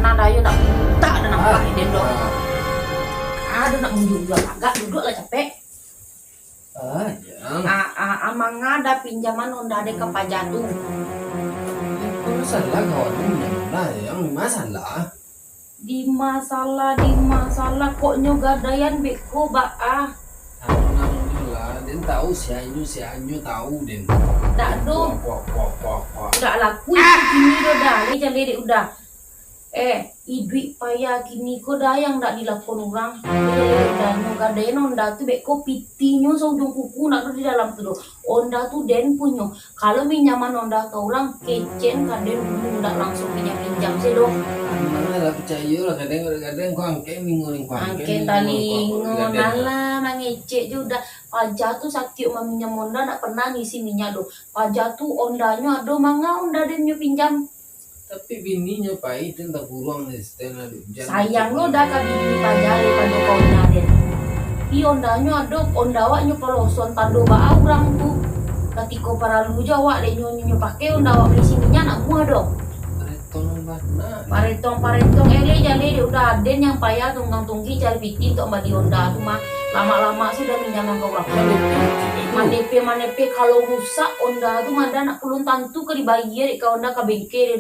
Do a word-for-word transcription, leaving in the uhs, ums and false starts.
Ado yo nak buta, ado nampak den doh. Ado nak mundur juo, agak duduak lah capek. Ah, jang. Ah, ah, ah, manga ado pinjaman Honda den ka paja tu. Itu salah kawan tu, pinjaman Honda, yang masalah. Di masalah, di masalah, kok nyo gadaian beko, Bak, ah. Anu namonyo lah, den tahu si Anyo, si Anyo tahu den. Dak doh. Kuak, kuak, kuak, kuak, kuak. Dak laku itu kini doh, dah. Lai jaleh dek udah. Eh, iduik payah kini ko dah yang dak dilakon urang. Lai jaleh dek udah, nyo gadaian Honda tu beko pitinyo saujuang kuku nak ado di dalam tu doh. Honda tu den punyo. Kalau minjaman Honda ka urang, kecek ka den dulu, ndak langsuang pinjam-pinjam se doh. Anu mah lah, picayo lah, kadang-kadang ko angkek ningo, ko angkek ningo, ko angkek ningo, alah, mangecek jo udah. Paja tu satiok maminjam Honda, ndak pernah ngisi minyak doh. Paja tu Hondanyo ado, manga Honda den nyo pinjam. Tapi bininyo pai, den takuruang ni, setel ado ujan. Sayang lo dah ka bini paja daripado ka Honda den. Pi Hondanyo ado, Honda awak nyo poloson, tando baa urang tu. Katiko paralu jo awak dek nyo, nyo pakai Honda awak maisi minyak, nak muah doh. Paretong bana. Paretong, paretong, eh, lai jaleh dek udah, den yang payah tunggang-tunggik cari piti untuak bali Honda tu mah. Lamak-lamak sudah minjaman ka urang. Manepe, manepe, kalau rusak Honda tu mah dah nak pulun tantu ka dibayia dek ka Honda ka bengke dek